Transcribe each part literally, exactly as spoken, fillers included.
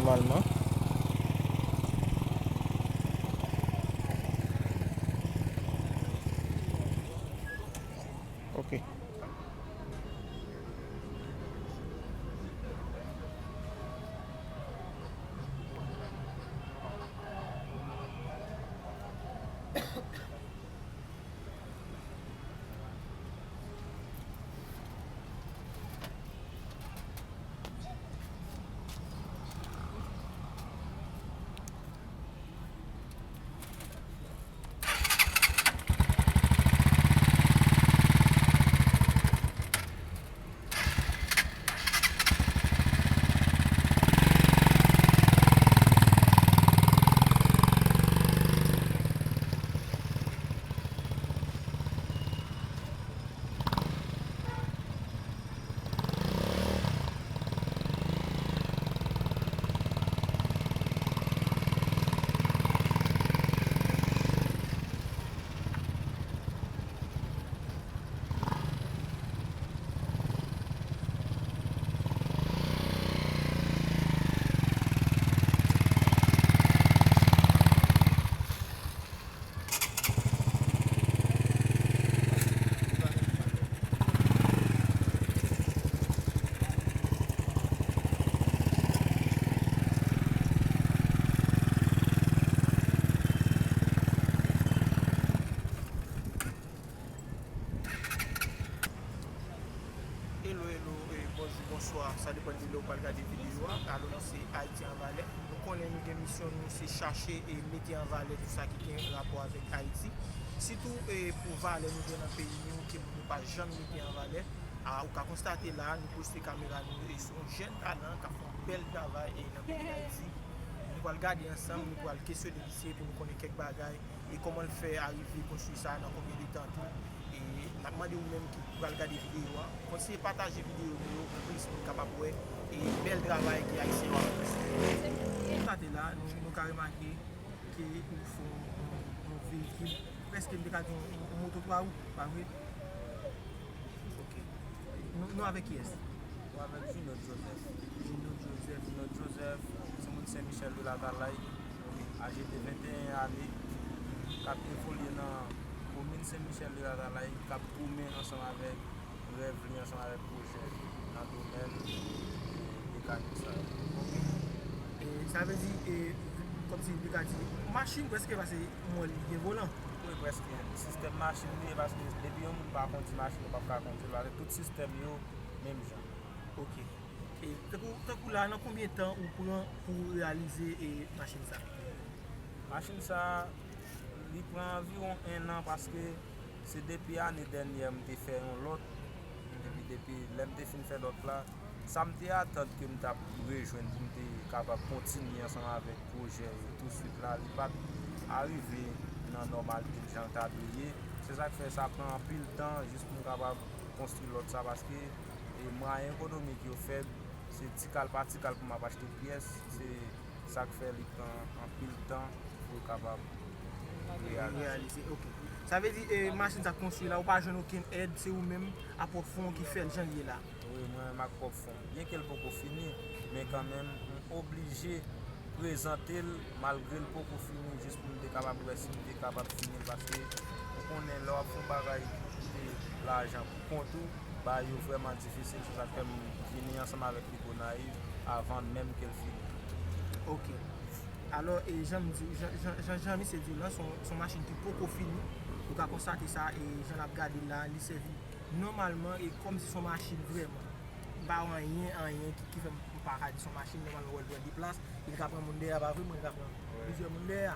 Nòmalman. Ok. Hello, hello, e, bonjou, bonswa. Sa depann de lè w pral gade videyo a. Alò, nou se Ayiti an Valè. Nou konnen nou gen misyon, nou se chache e mete an valè tout sa ki gen rapò avèk Ayiti. Sitou, e, pou valè nou gen nan peyi nou, ke nou pa janm mete an valè. A, ou ka konstate la, nou poste kamera nou, e, sou yon jèn talan k ap fè yon bèl travay, e, nan peyi Dayiti. Nou pral gade ansanm, nou pral kesyone misye pou nou konnen kèk bagay. E kòman l fè arive konstwi sa, nan konbyen de tan tou. E n ap mande ou menm ki pral gade videyo a, kontinye pataje videyo nou yo pou plis moun kapab wè e bèl travay ke Ayisyen yo ap fè. Konstate la, nou, nou ka remake ke ou fè yon, yon, yon veyikil, prèske m te ka di yon, yon, yon moto twa wou, pa vre? Ok. Nou, nou avèk kiyès? Ou avèk Junot Joseph. Junot Joseph. Junot Joseph, timoun Sen Michèl de Latalay, aje de venteyen ane, k ap evolye nan komin Sen Michèl de Latalay, k ap goumen ansanm avèk rèv li, ansanm avèk pwojè li nan domèn, e, mekanik sa yo. Ok. E, sa vle di, e, kòmsi m te ka di, machin prèske pase m wè li gen volan. Wi, prèske. Sistèm machin li ye, paske depi yon moun pa kondi machin, ou p ap ka kondi l, paske tout sistèm yo menm jan. Ok. E tankou, tankou la, nan konbyen tan ou pran pou w reyalize, e, machin sa? Machin sa, li pran anviwon en an, paske se depi ane dènyè m te fè yon lòt, epi depi lè m te fin fè lòt la, sa m te atann ke m t ap rejwenn pou m te kapab kontinye ansanm avèk pwojè yo tousuit la, li pa t arive nan nòmalite l jan l ta dwe ye. Se sa k fè sa pran anpil tan jis pou m kapab konstwi lòt sa, paske, e, mwayen ekonomik yo fèb, se ti kal pa ti kal pou m ap achte pyès, se sa k fè li pran anpil tan pou l kapab reyalize. Reyalize, ok. Sa vle di, e, machin sa konstwi la, ou pa jwenn okenn èd, se ou menm, a pwòp fon w ki fè l jan l ye la? Wi, mwen menm ak pwòp fon m. Byenke l poko fini, men kanmenm, m oblije prezante l malgre l poko fini, jis pou m te kapab wè si m te kapab fini l, paske ou konnen lè w ap fè yon bagay ki koute lajan pou kont ou, bagay yo vrèman difisil, se sa k fè m vini ansanm avèk li Gonayiv avan menm ke l fini. Ok. Alò, e jan m di, jan, jan, jan, jan misye di w lan, se yon, se yon machin ki poko fini. Ou ka konstate sa, e jan n ap gade l la, li sèvi nòmalman, e kòmsi se yon machin vrèman. M pa wè anyen, anyen ki, ki fè m, m pa ka di se yon machin, nòmalman, w wè l pran de plas, e li ka pran moun dèyè, pa vre, mwen, li ka pran plizyè moun dèyè.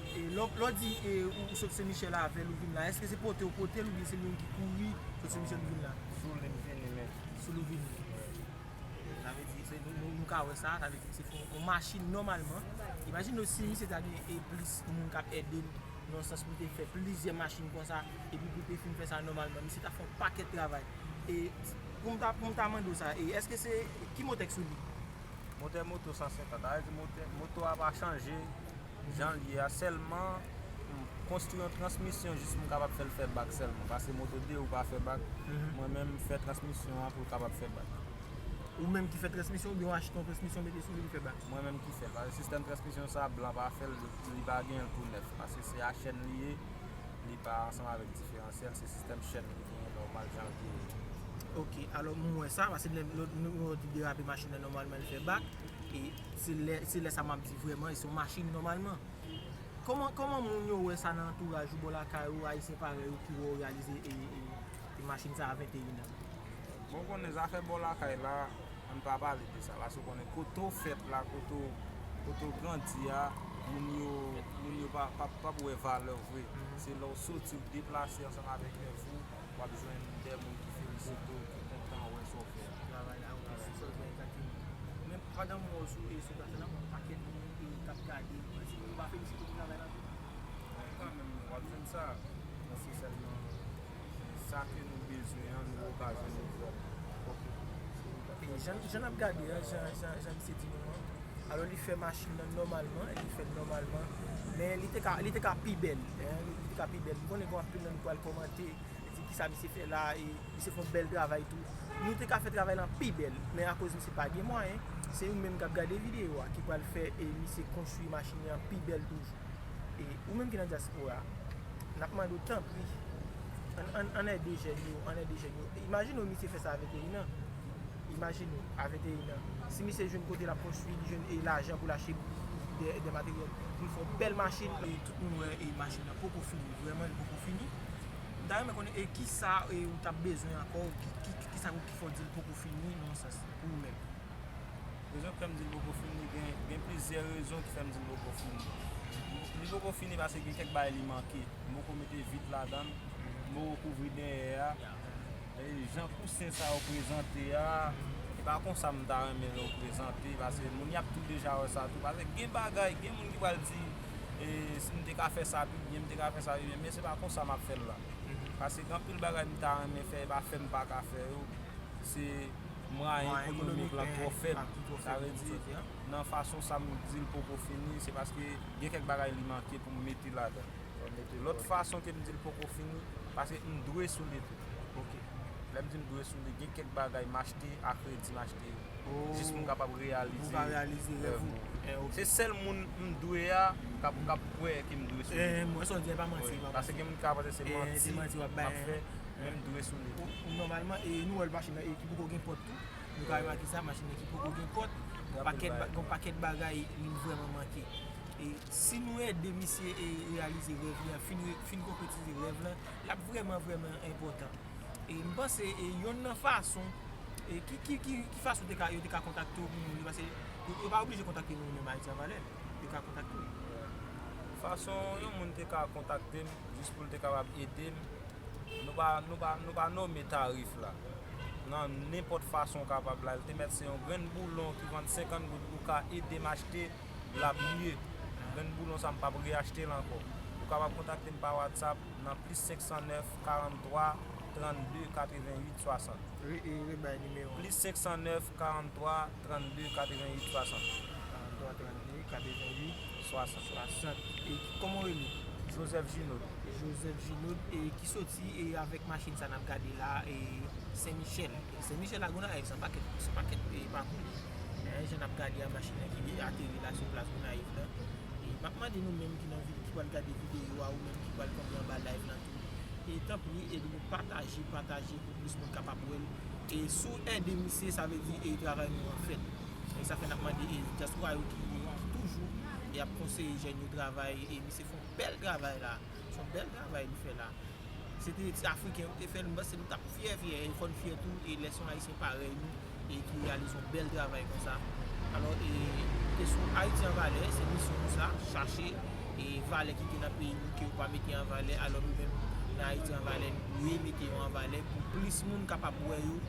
E lè w, lè w di, e, ou, ou sot Sen Michèl avè l, ou vin la, èske se pote w pote l, oubyen se li menm ki kouri sot Sen Michèl, ou vin la? Sou li m vini, men. Sou li w vini. Sa vle di, se, nou, nou, nou ka wè sa, sa vle di, se fè yon, yon machin nòmalman. Imajine w si misye ta gen, e, plis moun k ap ede l, nan sans pou l te fè plizyè machin konsa, epi pou l te fin fè sa nòmalman, misye t ap fè yon pakèt travay. E pou m ta, pou m ta mande w sa, e èske se, ki motè k sou li? Motè moto san senkant, sa vle di motè, moto a pa chanje jan l ye a, sèlman m konstwi yon transmisyon jis pou m kapab fè l fè bak sèlman, paske moto de wou pa fè bak, mwen menm m fè transmisyon an pou l kapab fè bak. Ou menm ki fè transmisyon oubyen w achte yon transmisyon mete sou li, li fè bak? Mwen menm ki fè l, paske sistèm transmisyon sa blan pa fè l, li pa gen l tou nèf, paske se a chèn li ye, li pa ansanm avèk diferansyèl, se sistèm chèn li genyen nòmal jan l te ye. Ok, alò m wè sa, paske lè nou te derape machin nan nòmalman li fè bak, e se lè, se lè sa m ap di vrèman, e se yon machin nòmalman. Kòman, kòman moun yo wè sa nan antouraj ou, bò lakay ou, ayisyen parèy ou ki wè w reyalize e, e, e machin sa a venteyen an? Bon, ou konnen zafè bò lakay la, ann pa pale de sa, paske ou konnen kote w fèt la, kote w, kote w grandi a, moun yo, moun yo pa, pa, p ap wè valè w vre. Se lè w soti, w deplase ansanm avèk rèv ou, w ap jwenn de moun ki felisite w, ki kontan wè sa w fè a. Travay la, ok, se sa w di a egzakteman. Men pandan m wè w sou, e, sou platfòm nan, gen yon pakèt moun, e, k ap gade, mwen di, yo pa felisite w pou travay la tou? Kanmenm, w ap jwenn sa, men se sèlman sa ke nou bezwen an, nou poko ka jwenn li vrèman. Ok. E jan, jan n ap gade a, jan, jan, jan misye di nou an, alò li fè machin nan nòmalman, li fè l nòmalman, men li te ka, li te ka pi bèl, en, li te ka pi bèl. M konnen gen anpil nan nou pral kòmante, li di kisa misye fè la, e misye fè yon bèl travay tou. Nou te ka fè travay lan pi bèl, men akoz misye pa gen mwayen, se ou menm k ap gade videyo a ki pral fè e misye konstwi machin li an pi bèl toujou. E ou menm ki nan dyaspora, n ap mande w tanpri, ann, ann, ann ede jèn yo, ann ede jèn yo. Imajine w misye fè sa a venteyen an. Imajine w, a venteyen an, si misye jwenn kote l ap konstwi, li jwenn e lajan pou l achte de, de materyèl, pou l fè yon bèl machin. E tout moun wè e machin nan poko fini, vrèman li poko fini. M ta renmen konnen e kisa e ou t ap bezwen ankò, ki, ki, ki, kisa ki fè w di l poko fini nan yon sans, pou ou menm? Rezon ki fè m di l poko fini, gen, gen plizyè rezon ki fè m di l poko fini. Li poko fini paske gen kèk bagay li manke. M poko mete vit ladan l, m poko kouvri dèyè a. E jan kousen sa yo prezante a, e pa konsa m ta renmen yo prezante, paske moun y ap tou deja wè sa tou. Paske gen bagay, gen moun ki pral di, e, si m te ka fè sa pi byen, m te ka fè sa pi byen, men se pa konsa m ap fè l la. Paske gen anpil bagay m ta renmen fè, e pa fè m pa ka fè yo. Se mwayen ekonomik lan twò fèb. Sa vle di, nan fason sa m di l poko fini, se paske gen kèk bagay li manke pou m mete ladan. Lòt fason ke m di l poko fini, paske m dwe sou li tou. Lè m di m dwe sou li, gen kèk bagay m achte a kredi m achte yo. Jis pou m kapab reyalize rèv mwen. Se sèl moun m dwe a k ap, k ap kwè ke m dwe sou li. Paske gen moun ki ka panse se manti m ap fè. Men m dwe sou li. Nòmalman, e nou wè l machin nan e ki poko gen pòt tou. Nou ka remake sa, machin nan ki poko gen pòt. Gen yon pakèt ba-, gen yon pakèt bagay li vrèman manke. E si nou ede misye e reyalize rèv li an, fin re-, fin konkretize rèv lan, l ap vrèman, vrèman enpòtan. E m panse e yonn nan fason, e ki, ki, ki, ki fason te ka, yo te ka kontakte w pou moun yo, paske yo, yo pa oblije kontakte nou menm Ayiti an Valè, yo ka kontakte w. Fason yon moun te ka kontakte m, jis pou l te kapab ede m, nou pa, nou pa, nou pa nonmen tarif la. Nan nenpòt fason w kapab la, li te mèt se yon grenn boulon ki vann senkant goud, ou ka ede m achte, l ap mye. Grenn boulon sa, m p ap reyachte l ankò. Ou kapab kontakte m pa WhatsApp nan plis senk san nèf, karant twa, trannde, katrevenn uit, swasant. Re, e, rebay nimewo a. Plis senk san nèf, karant twa, trannde, katrevenn uit, swasant. Karant twa, trannde, katrevenn uit, swasant. Swasant. E kòman w rele? Joseph Ginaud. Joseph Ginaud, e ki soti, e avèk machin sa n ap gade la, e Sen Michèl. Sen Michèl a Gonayiv, se yon pakèt, se yon pakèt, e pakou li. E jan n ap gade a, machin nan ki ateri la sou plas Gonayiv la. E m ap mande nou menm ki nan vid-, ki pral gade videyo a, ou menm ki pral kanpe anba live lan tou, e tanpri, ede nou pataje, pataje pou plis moun kapab wè l. E si w ede misye, sa vle di, e travay nou an fèt. E sa fè n ap mande, e dyaspora yo ki toujou, e ap konseye jèn yo travay, e misye fè yon bèl travay la. Se yon bèl travay li fè la. Se te ti Afriken yo te fè l, m panse nou t ap fyè, fyè, e fò n fyè tou, e lè se yon Ayisyen parèy nou, e ki reyalize yon bèl travay konsa. Alò, e, e sou Ayiti an Valè, se misyon nou sa, chache, e valè ki gen nan peyi nou ke yo pa mete an valè, alò nou menm, nan Ayiti an Valè, nou dwe mete yo an valè pou plis moun kapab wè yo.